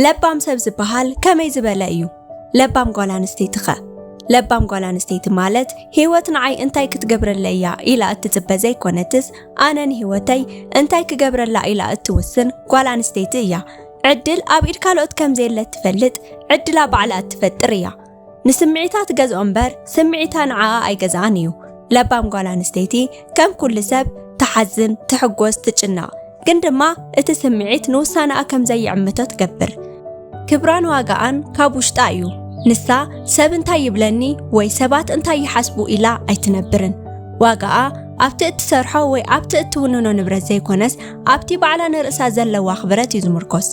ለባም ሰብ ዝበሃል ከመይ ዝበለ እዩ? ለባም ጓል ኣንስተይቲ ኸ? ለባም ጓል ኣንስተይቲ ማለት ህይወት ንዓይ እንታይ ክትገብረለይ እያ ኢላ እትጽበ ዘይኮነትስ፣ ኣነ ንህይወተይ እንታይ ክገብረላ ኢላ እትውስን ጓል ኣንስተይቲ እያ። ዕድል ኣብ ኢድ ካልኦት ከም ዘየለ እትፈልጥ፣ ዕድላ ባዕላ እትፈጥር እያ። ንስምዒታ ትገዝኦ እምበር ስምዒታ ንዓኣ ኣይገዝኣን እዩ። ለባም ጓል ኣንስተይቲ ከም ኩሉ ሰብ ትሓዝን፣ ትሕጎስ፣ ትጭነቕ። ግን ድማ እቲ ስምዒት ንውሳነኣ ከም ዘይዕምቶ ትገብር። ክብራን ዋጋኣን ካብ ውሽጣ እዩ። ንሳ ሰብ እንታይ ይብለኒ ወይ ሰባት እንታይ ይሓስቡ ኢላ ኣይትነብርን። ዋጋኣ ኣብቲ እትሰርሖ ወይ ኣብቲ እትውንኖ ንብረት ዘይኮነስ ኣብቲ ባዕላ ንርእሳ ዘለዋ ክብረት እዩ ዝምርኮስ።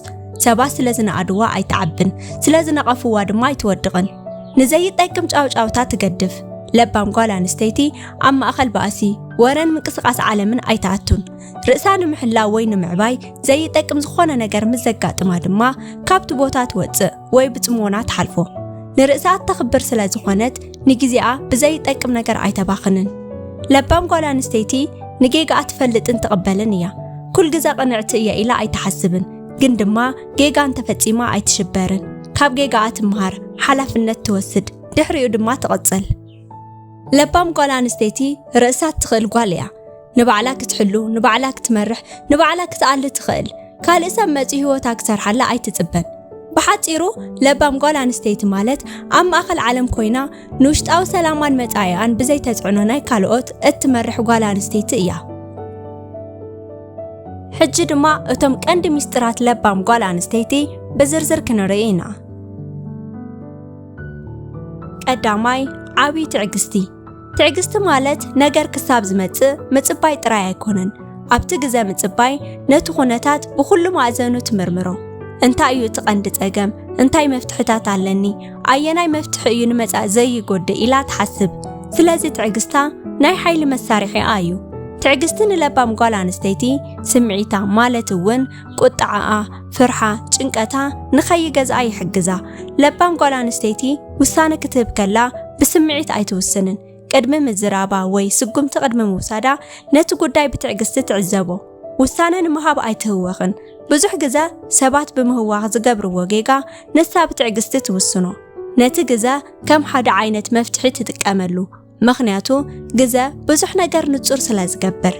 ሰባት ስለ ዝነኣድዋ ኣይትዓብን፣ ስለ ዝነቐፍዋ ድማ ኣይትወድቕን። ንዘይጠቅም ጫውጫውታ ትገድፍ። ለባም ጓል ኣንስተይቲ ኣብ ማእኸል ባእሲ፣ ወረን ምንቅስቓስ ዓለምን ኣይትኣቱን። ርእሳ ንምሕላው ወይ ንምዕባይ ዘይጠቅም ዝኾነ ነገር ምስ ዘጋጥማ ድማ ካብቲ ቦታ ትወጽእ ወይ ብጽሞና ትሓልፎ። ንርእሳ እተኽብር ስለ ዝኾነት ንግዜኣ ብዘይጠቅም ነገር ኣይተባኽንን። ለባም ጓል ኣንስተይቲ ንጌጋኣ ትፈልጥን ትቕበልን እያ። ኩል ግዜ ቅንዕቲ እየ ኢላ ኣይትሓስብን፣ ግን ድማ ጌጋ እንተፈጺማ ኣይትሽበርን። ካብ ጌጋኣ ትምሃር፣ ሓላፍነት ትወስድ፣ ድሕሪኡ ድማ ትቕጽል። ለባም ጓል ኣንስተይቲ ርእሳ እትኽእል ጓል እያ። ንባዕላ ክትሕሉ፣ ንባዕላ ክትመርሕ፣ ንባዕላ ክትኣሊ ትኽእል። ካልእ ሰብ መጺኡ ህይወታ ክሰርሓላ ኣይትጽበን። ብሓጺሩ ለባም ጓል ኣንስተይቲ ማለት ኣብ ማእኸል ዓለም ኮይና ንውሽጣዊ ሰላማን መጻኢኣን ብዘይተጽዕኖ ናይ ካልኦት እትመርሕ ጓል ኣንስተይቲ እያ። ሕጂ ድማ እቶም ቀንዲ ሚስጥራት ለባም ጓል ኣንስተይቲ ብዝርዝር ክንርኢ ኢና። ቀዳማይ፣ ዓቢ ትዕግስቲ። ትዕግስቲ ማለት ነገር ክሳብ ዝመጽእ ምጽባይ ጥራይ ኣይኮነን። ኣብቲ ግዜ ምጽባይ ነቲ ኩነታት ብኹሉ ማእዘኑ ትምርምሮ። እንታይ እዩ እቲ ቀንዲ ጸገም? እንታይ መፍትሕታት ኣለኒ? ኣየናይ መፍትሒ እዩ ንመጻኢ ዘይጎድእ ኢላ ትሓስብ። ስለዚ ትዕግስታ ናይ ሓይሊ መሳርሒኣ እዩ። ትዕግስቲ ንለባም ጓል ኣንስተይቲ ስምዒታ ማለት እውን ቁጥዓኣ፣ ፍርሓ፣ ጭንቀታ ንኸይገዝኣ ይሕግዛ። ለባም ጓል ኣንስተይቲ ውሳነ ክትህብ ከላ ብስምዒት ኣይትውስንን። ቅድሚ ምዝራባ ወይ ስጉምቲ ቅድሚ ምውሳዳ ነቲ ጉዳይ ብትዕግስቲ ትዕዘቦ። ውሳነ ንምሃብ ኣይትህወኽን። ብዙሕ ግዜ ሰባት ብምህዋኽ ዝገብርዎ ጌጋ ንሳ ብትዕግስቲ ትውስኖ። ነቲ ግዜ ከም ሓደ ዓይነት መፍትሒ ትጥቀመሉ። ምኽንያቱ ግዜ ብዙሕ ነገር ንጹር ስለ ዝገብር።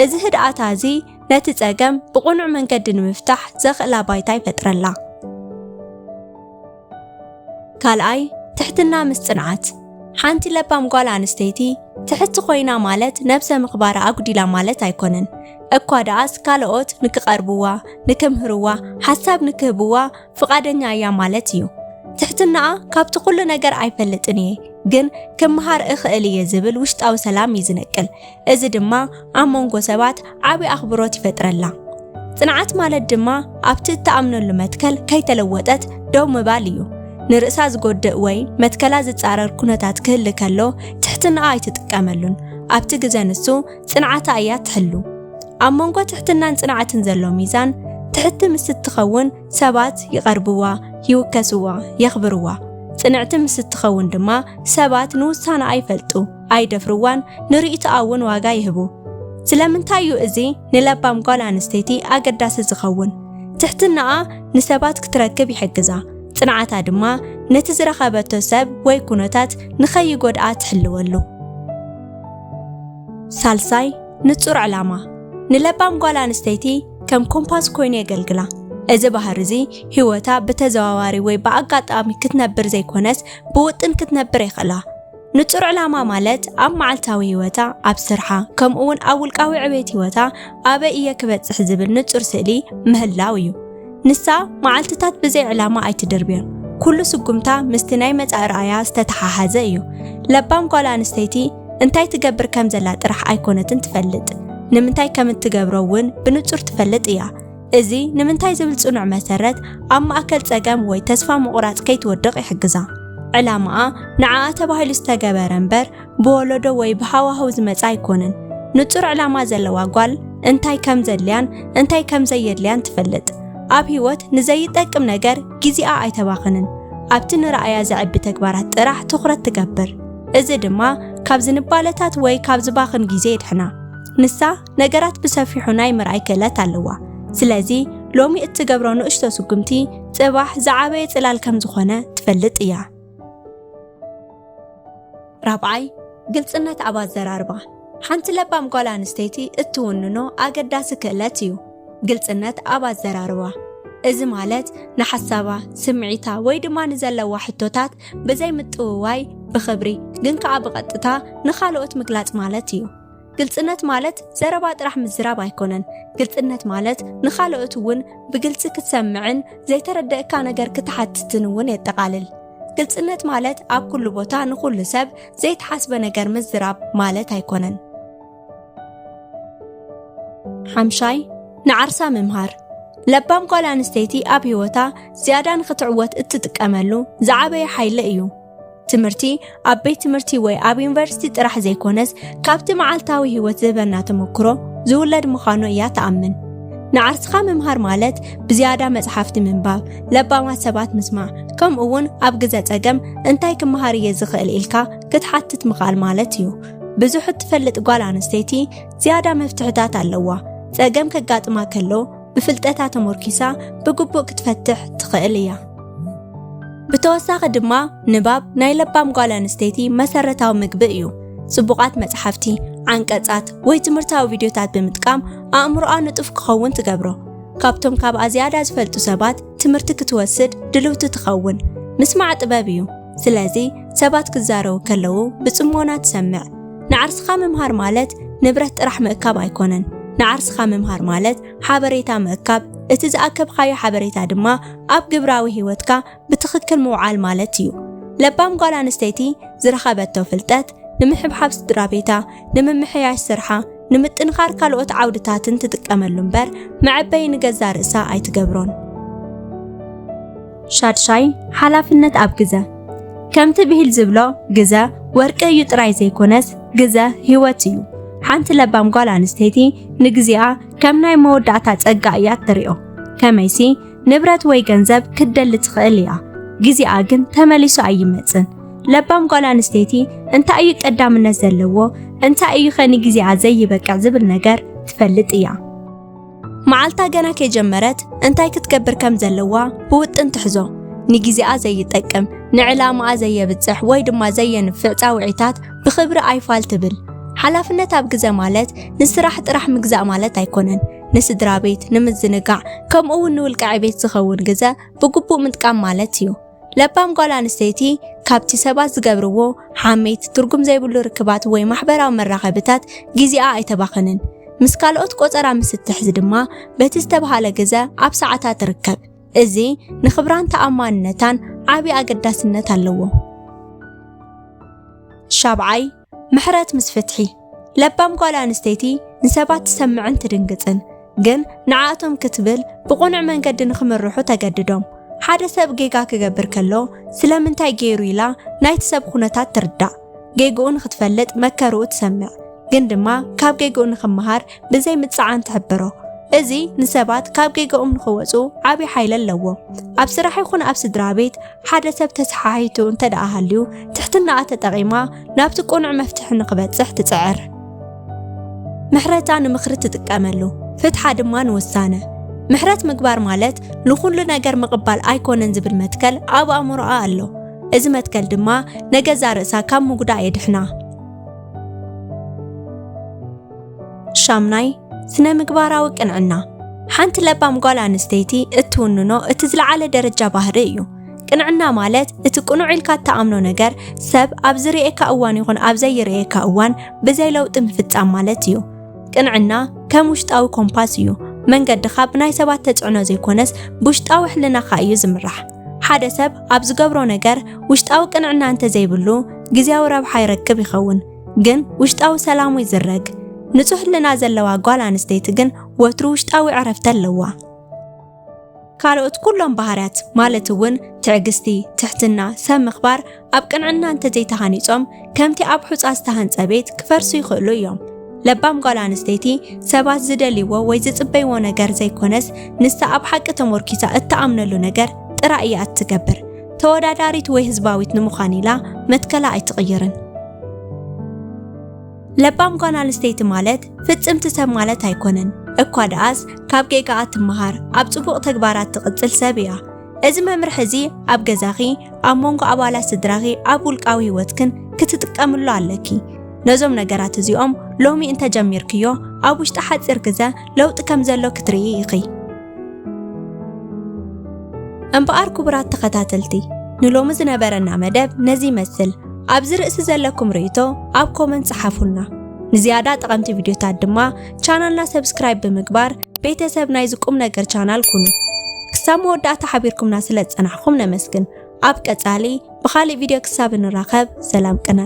እዚ ህድኣታ እዚ ነቲ ጸገም ብቕኑዕ መንገዲ ንምፍታሕ ዘኽእላ ባይታ ይፈጥረላ። ካልኣይ፣ ትሕትና ምስ ጽንዓት። ሓንቲ ለባም ጓል ኣንስተይቲ ትሕቲ ኮይና ማለት ነብሰ ምኽባራ ኣጉዲላ ማለት ኣይኮነን። እኳ ደኣስ ካልኦት ንክቐርብዋ፣ ንክምህርዋ፣ ሓሳብ ንክህብዋ ፍቓደኛ እያ ማለት እዩ። ትሕትናኣ ካብቲ ኩሉ ነገር ኣይፈልጥን እየ፣ ግን ክምሃር እኽእል እየ ዝብል ውሽጣዊ ሰላም እዩ ዝነቅል። እዚ ድማ ኣብ መንጎ ሰባት ዓቢ ኣኽብሮት ይፈጥረላ። ጽንዓት ማለት ድማ ኣብቲ እትኣምነሉ መትከል ከይተለወጠት ደው ምባል እዩ። ንርእሳ ዝጎድእ ወይ መትከላ ዝጻረር ኩነታት ክህሊ ከሎ ትሕትናኣ ኣይትጥቀመሉን። ኣብቲ ግዜ ንሱ ጽንዓታ እያ ትሕሉ። ኣብ መንጎ ትሕትናን ጽንዓትን ዘሎ ሚዛን፣ ትሕቲ ምስ እትኸውን ሰባት ይቐርብዋ፣ ይውከስዋ፣ የኽብርዋ። ጽንዕቲ ምስ እትኸውን ድማ ሰባት ንውሳነኣ ይፈልጡ፣ ኣይደፍርዋን ንርእይቶኣ እውን ዋጋ ይህቡ። ስለምንታይ እዩ እዚ ንለባም ጓል ኣንስተይቲ ኣገዳሲ ዝኸውን? ትሕትናኣ ንሰባት ክትረክብ ይሕግዛ፣ ጽንዓታ ድማ ነቲ ዝረኸበቶ ሰብ ወይ ኩነታት ንኸይጎድኣ ትሕልወሉ። ሳልሳይ፣ ንጹር ዕላማ። ንለባም ጓል ኣንስተይቲ ከም ኮምፓስ ኮይኑ የገልግላ። እዚ ባህሪ እዚ ህይወታ ብተዘዋዋሪ ወይ ብኣጋጣሚ ክትነብር ዘይኮነስ ብውጥን ክትነብር የኽእላ። ንጹር ዕላማ ማለት ኣብ መዓልታዊ ህይወታ፣ ኣብ ስርሓ፣ ከምኡ እውን ኣብ ውልቃዊ ዕቤት ህይወታ ኣበይ እየ ክበጽሕ ዝብል ንጹር ስእሊ ምህላው እዩ። ንሳ መዓልትታት ብዘይ ዕላማ ኣይትድርብዮን። ኩሉ ስጉምታ ምስቲ ናይ መጻኢ ራእያ ዝተተሓሓዘ እዩ። ለባም ጓል ኣንስተይቲ እንታይ ትገብር ከም ዘላ ጥራሕ ኣይኮነትን ትፈልጥ፣ ንምንታይ ከም እትገብሮ እውን ብንጹር ትፈልጥ እያ። እዚ ንምንታይ ዝብል ጽኑዕ መሰረት ኣብ ማእከል ጸገም ወይ ተስፋ ምቑራጽ ከይትወድቕ ይሕግዛ። ዕላማኣ ንዓኣ ተባሂሉ ዝተገበረ እምበር ብወለዶ ወይ ብሃዋህው ዝመጽእ ኣይኮነን። ንጹር ዕላማ ዘለዋ ጓል እንታይ ከም ዘድልያን እንታይ ከም ዘየድልያን ትፈልጥ። ኣብ ህይወት ንዘይጠቅም ነገር ግዜኣ ኣይተባኽንን። ኣብቲ ንረኣያ ዘዕቢ ተግባራት ጥራሕ ትኹረት ትገብር። እዚ ድማ ካብ ዝንባለታት ወይ ካብ ዝባኽን ግዜ የድሕና። ንሳ ነገራት ብሰፊሑ ናይ ምርኣይ ክእለት ኣለዋ። ስለዚ ሎሚ እትገብሮ ንእሽቶ ስጉምቲ ጽባሕ ዝዓበየ ጽላል ከም ዝኾነ ትፈልጥ እያ። ራብዓይ፣ ግልጽነት ኣብ ኣዘራርባ። ሓንቲ ለባም ጓል ኣንስተይቲ እትውንኖ ኣገዳሲ ክእለት እዩ ግልጽነት ኣብ ኣዘራርባ። እዚ ማለት ንሓሳባ፣ ስምዒታ ወይ ድማ ንዘለዋ ሕቶታት ብዘይ ምጥውዋይ ብኽብሪ ግን ከኣ ብቐጥታ ንኻልኦት ምግላጽ ማለት እዩ። ግልጽነት ማለት ዘረባ ጥራሕ ምዝራብ ኣይኮነን። ግልጽነት ማለት ንኻልኦት እውን ብግልጺ ክትሰምዕን ዘይተረደእካ ነገር ክትሓትትን እውን የጠቓልል። ግልጽነት ማለት ኣብ ኩሉ ቦታ ንኹሉ ሰብ ዘይተሓስበ ነገር ምዝራብ ማለት ኣይኮነን። ሓምሻይ፣ ንዓርሳ ምምሃር። ለባም ጓል ኣንስተይቲ ኣብ ህይወታ ዝያዳ ንኽትዕወት እትጥቀመሉ ዝዓበየ ሓይሊ እዩ። ትምህርቲ ኣብ ቤት ትምህርቲ ወይ ኣብ ዩኒቨርሲቲ ጥራሕ ዘይኮነስ፣ ካብቲ መዓልታዊ ህይወት ዝህበና ተመክሮ ዝውለድ ምዃኑ እያ ትኣምን። ንዓርስኻ ምምሃር ማለት ብዝያዳ መጽሓፍቲ ምንባብ፣ ለባማት ሰባት ምስማዕ፣ ከምኡ እውን ኣብ ግዘ ጸገም እንታይ ክመሃር እየ ዝኽእል ኢልካ ክትሓትት ምኽኣል ማለት እዩ። ብዙሕ እትፈልጥ ጓል ኣንስተይቲ ዝያዳ መፍትሕታት ኣለዋ። ጸገም ከጋጥማ ከሎ ብፍልጠታ ተሞርኪሳ ብግቡእ ክትፈትሕ ትኽእል እያ። ብተወሳኺ ድማ ንባብ ናይ ለባም ጓል ኣንስተይቲ መሰረታዊ ምግቢ እዩ። ጽቡቓት መጽሓፍቲ፣ ዓንቀጻት ወይ ትምህርታዊ ቪድዮታት ብምጥቃም ኣእምሮኣ ንጡፍ ክኸውን ትገብሮ። ካብቶም ካብኣ ዝያዳ ዝፈልጡ ሰባት ትምህርቲ ክትወስድ ድልውቲ ትኸውን። ምስማዕ ጥበብ እዩ። ስለዚ ሰባት ክዛረቡ ከለዉ ብጽሞና ትሰምዕ። ንዓርስኻ ምምሃር ማለት ንብረት ጥራሕ ምእካብ ኣይኮነን። ንዓርስኻ ምምሃር ማለት ሓበሬታ ምእካብ፣ እቲ ዝኣከብካዮ ሓበሬታ ድማ ኣብ ግብራዊ ህይወትካ ብትኽክል ምውዓል ማለት እዩ። ለባም ጓል ኣንስተይቲ ዝረኸበቶ ፍልጠት ንምሕብሓብ ስድራ ቤታ፣ ንምምሕያሽ ስርሓ፣ ንምጥንኻር ካልኦት ዓውድታትን ትጥቀመሉ እምበር መዐበዪ ንገዛ ርእሳ ኣይትገብሮን። ሻድሻይ፣ ሓላፍነት ኣብ ግዘ። ከምቲ ብሂል ዝብሎ፣ ግዘ ወርቂ እዩ ጥራይ ዘይኮነስ፣ ግዘ ህይወት እዩ። ሓንቲ ለባም ጓል ኣንስተይቲ ንግዜኣ ከም ናይ መወዳእታ ጸጋ እያ እትሪኦ። ከመይሲ፣ ንብረት ወይ ገንዘብ ክትደሊ ትኽእል እያ፣ ግዜኣ ግን ተመሊሱ ኣይመጽን። ለባም ጓል ኣንስተይቲ እንታይ እዩ ቀዳምነት ዘለዎ፣ እንታይ እዩ ኸ ንግዜኣ ዘይበቅዕ ዝብል ነገር ትፈልጥ እያ። መዓልታ ገና ከይጀመረት እንታይ ክትገብር ከም ዘለዋ ብውጥን ትሕዞ። ንግዜኣ ዘይጠቅም፣ ንዕላማኣ ዘየብጽሕ ወይ ድማ ዘየንፍዕ ጻውዒታት ብኽብሪ ኣይፋል ትብል። ሓላፍነት ኣብ ግዘ ማለት ንስራሕ ጥራሕ ምግዛእ ማለት ኣይኮነን። ንስድራ ቤት፣ ንምዝንጋዕ፣ ከምኡ እውን ንውልቀ ዕቤት ዝኸውን ግዘ ብግቡእ ምጥቃም ማለት እዩ። ለባም ጓል ኣንስተይቲ ካብቲ ሰባት ዝገብርዎ ሓሜት፣ ትርጉም ዘይብሉ ርክባት ወይ ማሕበራዊ መራኸብታት ግዜኣ ኣይተባኽንን። ምስ ካልኦት ቆጸራ ምስ እትሕዝ ድማ በቲ ዝተባህለ ግዘ ኣብ ሰዓታ ትርከብ። እዚ ንኽብራን ተኣማንነታን ዓቢ ኣገዳስነት ኣለዎ። ሻብዓይ፣ ምሕረት ምስ ፍትሒ። ለባም ጓል ኣንስተይቲ ንሰባት ትሰምዕን ትድንግጽን፣ ግን ንዓኣቶም ክትብል ብቕኑዕ መንገዲ ንኽምርሑ ተገድዶም። ሓደ ሰብ ጌጋ ክገብር ከሎ ስለምንታይ ገይሩ ኢላ ናይቲ ሰብ ኩነታት ትርዳእ። ጌግኡ ንኽትፈልጥ መከርኡ ትሰምዕ፣ ግን ድማ ካብ ጌግኡ ንኽመሃር ብዘይ ምጽዓን ትሕብሮ። እዚ ንሰባት ካብ ጌግኦም ንኽወጹ ዓቢ ሓይሊ ኣለዎ። ኣብ ስራሕ ይኹን ኣብ ስድራ ቤት ሓደ ሰብ ተሰሓሒቱ እንተ ደኣ ሃልዩ፣ ትሕትናኣ ተጠቒማ ናብቲ ቅኑዕ መፍትሒ ንኽበጽሕ ትጽዕር። ምሕረታ ንምኽሪ ትጥቀመሉ፣ ፍትሓ ድማ ንውሳነ። ምሕረት ምግባር ማለት ንኹሉ ነገር ምቕባል ኣይኮነን ዝብል መትከል ኣብ ኣእምሮኣ ኣሎ። እዚ መትከል ድማ ንገዛ ርእሳ ካብ ምጉዳእ የድሕና። ሻምናይ፣ ስነ ምግባራዊ ቅንዕና። ሓንቲ ለባም ጓል ኣንስተይቲ እትውንኖ እቲ ዝለዓለ ደረጃ ባህሪ እዩ። ቅንዕና ማለት እቲ ቅኑዕ ኢልካ እትኣምኖ ነገር ሰብ ኣብ ዝርእየካ እዋን ይኹን ኣብ ዘይርእየካ እዋን ብዘይ ለውጢ ምፍጻም ማለት እዩ። ቅንዕና ከም ውሽጣዊ ኮምፓስ እዩ። መንገድኻ ብናይ ሰባት ተጽዕኖ ዘይኮነስ ብውሽጣዊ ሕልናኻ እዩ ዝምራሕ። ሓደ ሰብ ኣብ ዝገብሮ ነገር ውሽጣዊ ቅንዕና እንተዘይብሉ ግዝያዊ ረብሓ ይረክብ ይኸውን፣ ግን ውሽጣዊ ሰላሙ ይዝረግ። ንጹህ ሕልና ዘለዋ ጓል ኣንስተይቲ ግን ወትሩ ውሽጣዊ ዕረፍቲ ኣለዋ። ካልኦት ኩሎም ባህርያት ማለት እውን ትዕግስቲ፣ ትሕትና፣ ሰብ ምኽባር ኣብ ቅንዕና እንተዘይተሃኒጾም ከምቲ ኣብ ሑጻ ዝተሃንጸ ቤት ክፈርሱ ይኽእሉ እዮም። ለባም ጓል ኣንስተይቲ ሰባት ዝደልይዎ ወይ ዝጽበይዎ ነገር ዘይኮነስ ንሳ ኣብ ሓቂ ተሞርኪሳ እትኣምነሉ ነገር ጥራይ እያ እትገብር። ተወዳዳሪት ወይ ህዝባዊት ንምዃን ኢላ መትከላ ኣይትቕይርን። ለባም ጓል ኣንስተይቲ ማለት ፍጽምቲ ሰብ ማለት ኣይኮነን። እኳ ደኣስ ካብ ጌጋኣ ትመሃር፣ ኣብ ጽቡቕ ተግባራት ትቕጽል ሰብ እያ። እዚ መምርሒ እዚ ኣብ ገዛኺ፣ ኣብ መንጎ ኣባላት ስድራኺ፣ ኣብ ውልቃዊ ህይወትክን ክትጥቀምሉ ኣለኪ። ነዞም ነገራት እዚኦም ሎሚ እንተጀሚርክዮ፣ ኣብ ውሽጢ ሓጺር ግዘ ለውጢ ከም ዘሎ ክትርኢ ኢኺ። እምበኣር ክቡራት ተኸታተልቲ፣ ንሎሚ ዝነበረና መደብ ነዚ ይመስል። ኣብዚ ርእሲ ዘለኩም ርእይቶ ኣብ ኮመንት ጸሓፉልና። ንዝያዳ ጠቐምቲ ቪድዮታት ድማ ቻናልና ሰብስክራይብ ብምግባር ቤተሰብ ናይዚ ቁም ነገር ቻናል ኩኑ። ክሳብ መወዳእታ ሓቢርኩምና ስለ ዝጸናሕኩም ነመስግን። ኣብ ቀጻሊ ብኻልእ ቪድዮ ክሳብ እንራኸብ ሰላም ቅነ።